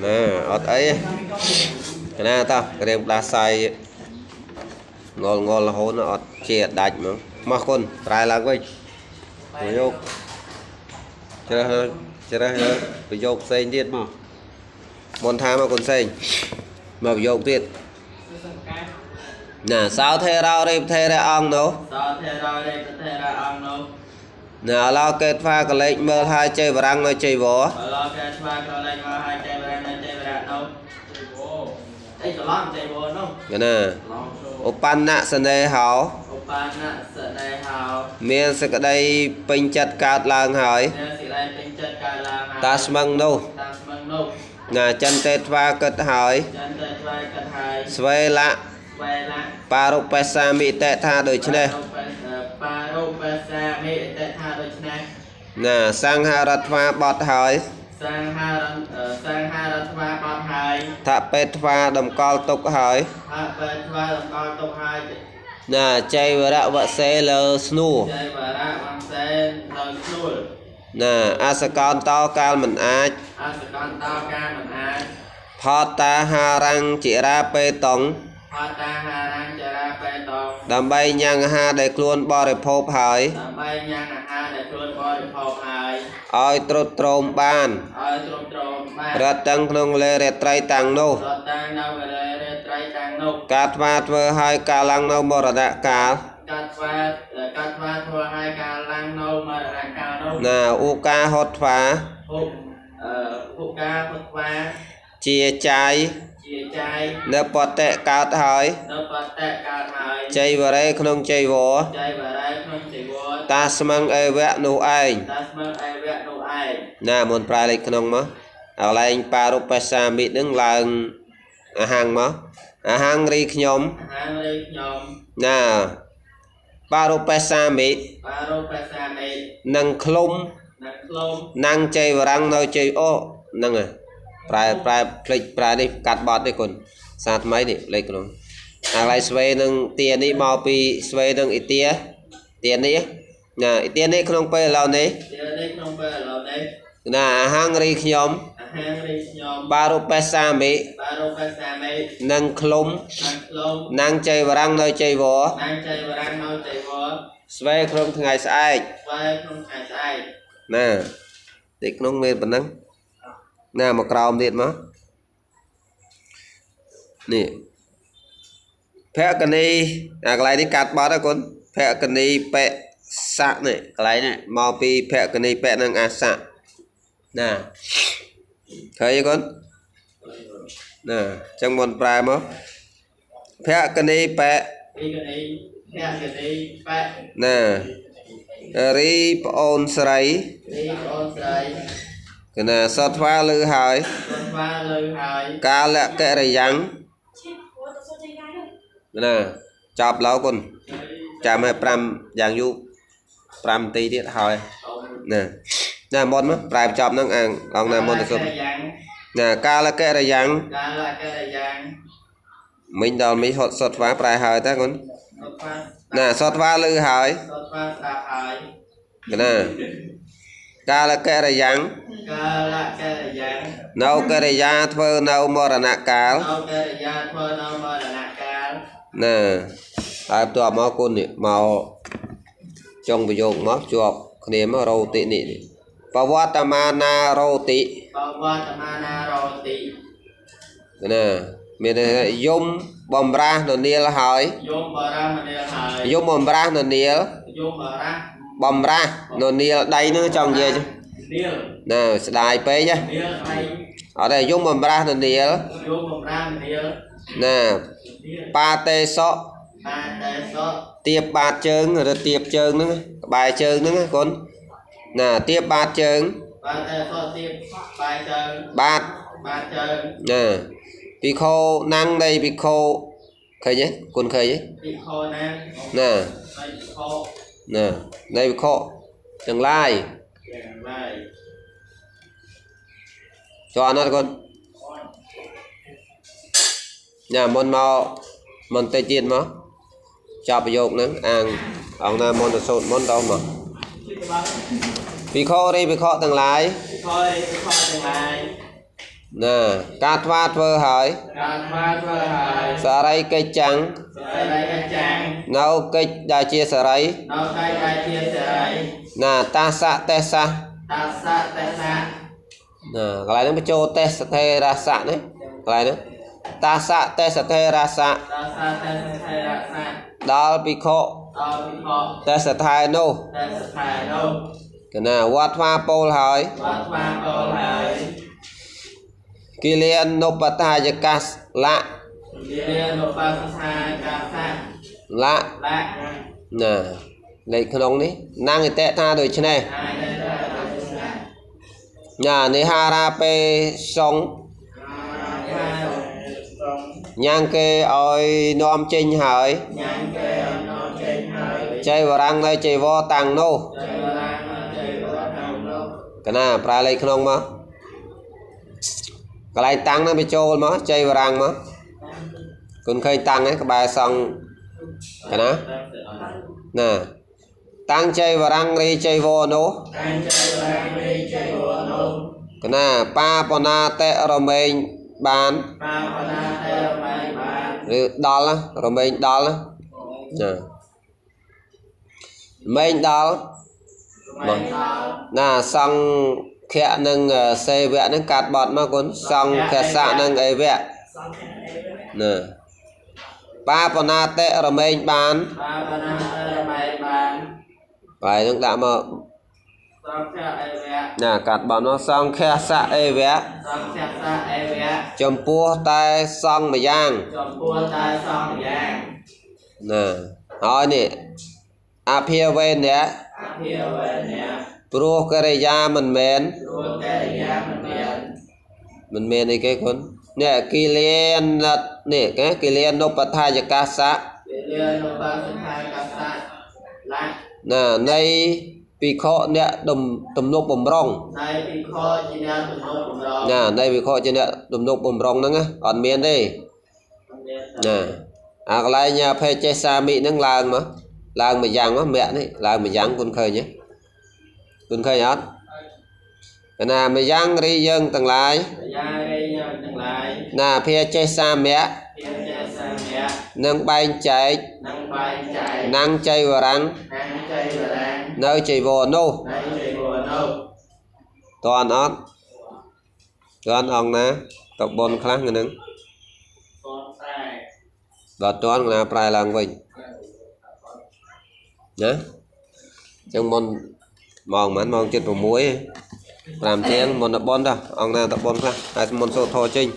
ណាអត់អីទេណាតោះក្រៀមដាសាយងល់ងល់រហូតអត់ជាដាច់ហ្មងមកគុណប្រែឡើងវិញប្រយោគជ្រើសជ្រើសប្រយោគផ្សេងទៀតមកមុនថាមកគុណផ្សេងមកប្រយោគទៀតណាសោថេរោរិថេរៈអង្គនោះ សោថេរោរិថេរៈអង្គនោះ ណាឥឡូវគេថ្វាកលេចមើលហើយជ័យបារាំងនៅជ័យវ ឥឡូវគេថ្វាកលេចមើលហើយជ័យបារាំងនៅជ័យវរៈនោះជ័យវអីច្រឡំជ័យវនោះ ណាឧបណ្ណសនេហោ ឧបណ្ណសនេហោ មានសេចក្តីពេញចិត្តកើតឡើងហើយ មានសេចក្តីពេញចិត្តកើតឡើងហើយ តាស្មឹងនោះ តាស្មឹងនោះ ណាចិនទេថ្វាគិតហើយ ចិនទេថ្វាគិតហើយ ស្វេលៈ ស្វេលៈ បារុបេសាមិតិថាដូច្នេះ បារុបេសាមិតិថាដូច្នេះ ណាសង្ហារថ្វាបត់ហើយ សង្ហារសង្ហារថ្វាបត់ហើយ ថបេថ្វាតម្កល់ទុកហើយ ថបេថ្វាតម្កល់ទុកហើយ ណាចៃវរៈវសេលើស្នួ ចៃវរៈវសេលើស្នួល ណាអសកន្តោកាលមិនអាច អសកន្តោកាលមិនអាច ផតតាហារੰចិរាបេតុង ផតតាហារੰចិរាបេតុង ដើម្បីញ៉ាំងអាហារដែលខ្លួនបរិភោគហើយ ដើម្បីញ៉ាំងអាហារដែលខ្លួនបរិភោគហើយ ឲ្យត្រុតត្រោមបាន ឲ្យត្រុតត្រោមបាន រត់តាំងក្នុងវេលារាត្រីតាំងនោះ រត់តាំងនៅវេលារាត្រីតាំងនោះ ការថ្វាធ្វើឲ្យកាលឡើងនៅមរណកាល ការថ្វាការថ្វាធ្វើឲ្យកាលឡើងនៅមរណកាលនោះ ណាឧកាហត់ថ្វា ឧឧកាហត់ថ្វា ជាចាយ ជាចាយ នៅបតិកើតហើយ នៅបតិកើតហើយ ជ័យវរេក្នុងជ័យវរ ជ័យវរេក្នុងជ័យវរ តាស្មឹងអេវៈនោះឯង តាស្មឹងអេវៈនោះឯង ណាមុនប្រែលេខក្នុងមកកន្លែងបារុបេសាមិនឹងឡើងអាហាងមកអាហាងរីខ្ញុំ អាហាងរីខ្ញុំ ណាបារុបេសាមិ បារុបេសាមិ នឹងឃ្លុំ នឹងឃ្លុំ ណាំងជ័យវរាំងនៅជ័យអូហ្នឹងហើយប្រែប្រែភ្លេចប្រែនេះកាត់បត់នេះគុណសាថ្មីនេះលេខក្នុងអាកន្លែងស្វេនឹងទានេះមកពីស្វេនឹងអ៊ីទាទានេះណាអ៊ីទានេះក្នុងពេលឥឡូវនេះ ទានេះក្នុងពេលឥឡូវនេះ ណាអាហាងរីខ្ញុំ អាហាងរីខ្ញុំ បារុបេសាមិ បារុបេសាមិ នឹងឃ្លុំ នឹងឃ្លុំ ណាំងជ័យវរាំងនៅជ័យវរ ណាំងជ័យវរាំងនៅជ័យវរ ស្វេក្នុងថ្ងៃស្អែក ស្វេក្នុងថ្ងៃស្អែក ណាតិចក្នុងមានប៉ុណ្ណឹងណាមកក្រោមទៀតមកនេះភគនីអាកន្លែងនេះកាត់បាត់ហើយគុណភគនីបិសៈនេះកន្លែងនេះមកពីភគនីបិនិងអាសៈណាឃើញទេគុណណាអញ្ចឹងមុនប្រែមកភគនីបិ ភគនីភគនីបិ ណារីប្អូនស្រី រីប្អូនស្រី កណាសតថ្វាលឺហើយ សតថ្វាលឺហើយ កាលកិរិយ៉ាងណាចាប់ឡៅគុណចាំឲ្យ5យ៉ាងយូរ5នាទីទៀតហើយណាណាមុនមកប្រែបញ្ចប់ហ្នឹងអាងអង្គណាមុនទៅសុទ្ធណាកាលកិរិយ៉ាង កាលកិរិយ៉ាង មិញដល់មិញហត់សតថ្វាប្រែហើយតាគុណណាសតថ្វាលឺហើយ សតថ្វាស្ដាប់ហើយ ណាកាលកិរិយ៉ាង កាលកិរិយ៉ាង នៅកិរិយាធ្វើនៅមរណកាល នៅកិរិយាធ្វើនៅមរណកាល ណាហើយបន្ទាប់មកគុណនេះមកចុងប្រយោគមកជាប់គ្នាមករោតិនេះបវត្តមាណារោតិ បវត្តមាណារោតិ ណាមានន័យថាយំបំរាស់ននាលហើយ យំបរាស់ននាលហើយ យំបំរាស់ននាល យំបរាស់ បំរាស់ននាលដៃហ្នឹងចង់និយាយ នាល ណាស្ដាយពេកណា នាលដៃ អត់ទេយំបំរាស់ននាល យំបំរាស់ននាល ណាបាតេសក បាតេសក ទៀបបាតជើងឬទៀបជើងហ្នឹងក្បែរជើងហ្នឹងកូនណាទៀបបាតជើង បាតេសកទៀបបែរជើង បាត បាតជើង ណាភិក្ខុណាំងនៃភិក្ខុឃើញទេគុណឃើញទេ ភិក្ខុណាំង ណា នៃភិក្ខុ ណានៃភិក្ខុទាំងឡាយ ទាំងឡាយ ចុះអត់គុណណាមុនមកមុនតិចទៀតមកចាប់ប្រយោគហ្នឹងអាងអង្គណាមុនទៅសូត្រមុនដល់មកភិក្ខុរីភិក្ខុទាំងឡាយ ភិក្ខុរីភិក្ខុទាំងឡាយ ណាការថ្វាធ្វើហើយ ការថ្វាធ្វើហើយ សរីកិច្ចចាំង សរីកិច្ចចាំង នៅកិច្ចដែលជាសរី នៅកិច្ចដែលជាសរី ណាតាសៈទេសៈ តាសៈទេសៈ ណាកន្លែងហ្នឹងបញ្ចូលទេសថេរសៈនេះកន្លែងហ្នឹងតាសៈទេសថេរសៈ តាសៈទេសថេរសៈ ដល់ភិក្ខុ ដល់ភិក្ខុ ទេសថែនោះ ទេសថែនោះ កណាវត្តថ្វាពោលហើយ វត្តថ្វាពោលហើយ គិលានុបតាយកាសលៈ គិលានុបតាយកាសៈ លៈ លៈ ណាលេខក្នុងនេះណាងអតិថាដូច្នេះណានិហារាពេសុងញ៉ាំងគេឲ្យនាំចេញហើយ ញ៉ាំងគេឲ្យនាំចេញហើយ ចៃវរាំងនៅចៃវរតាំងនោះ ចៃវរាំងនៅចៃវរតាំងនោះ កណាប្រើលេខក្នុងមកកន្លែងតាំងហ្នឹងវាចូលមកចៃវរាំងមកគុណឃើញតាំងហ្នឹងក្បែរសង់កណាណាតាំងចៃវរាំងរីចៃវរនោះ តាំងចៃវរាំងរីចៃវរនោះ កណាបាបណាតិរមែងបាន បាបណាតិរមែងបាន ឬដល់រមែងដល់ណាមែងដល់មកណាសង្ឃៈនិងសេវៈនឹងកាត់បត់មកគុណសង្ឃសៈនិងអេវៈណាបាបណាតិរមែងបាន បាបណាតិរមែងបាន បាយនឹងដាក់មក សង្ឃៈអេវៈ ណាកាត់បត់មកសង្ឃសៈអេវៈ សង្ឃសៈអេវៈ ចំពោះតែសង្ឃម្យ៉ាង ចំពោះតែសង្ឃម្យ៉ាង ណាហើយនេះអភិវេនៈ អភិវេនៈ ព្រោះកិរិយាមិនមែន ព្រោះកិរិយាមិនមែន មិនមែនអីគេគុណនេះគិលាននេះគេគិលានុបដ្ឋាយកាសៈ គិលានុបដ្ឋាយកាសៈលៈ ណានៃភិក្ខុអ្នកទំនុកបំរុង នៃភិក្ខុជាអ្នកទំនុកបំរុង ណានៃភិក្ខុជាអ្នកទំនុកបំរុងហ្នឹងអត់មានទេណាអាកន្លែងភេចេសាមិហ្នឹងឡើងមកឡើងមួយយ៉ាងមកមគ្គនេះឡើងមួយយ៉ាងគុណឃើញទេគុណឃើញអត់កណាមួយយ៉ាងរីយើងទាំងឡាយ យ៉ាងរីយើងទាំងឡាយ ណាភាចេសាមៈ ភាចេសាមៈ នឹងបែងចែក នឹងបែងចែក ណាំងចៃវរាំង ណាំងចៃវរាំង នៅចៃវរនោះ នៅចៃវរនោះ តន់អត់តន់អង្គណាតបុនខ្លះហ្នឹង តន់ប្រែ ដល់តន់ណាប្រែឡើងវិញណាចឹងមុនម៉ោងប៉ុន្មានម៉ោង7:06 5ជាងមុនតបុនតអង្គណាតបុនខ្លះហើយមុនសូត្រធម៌ចេញ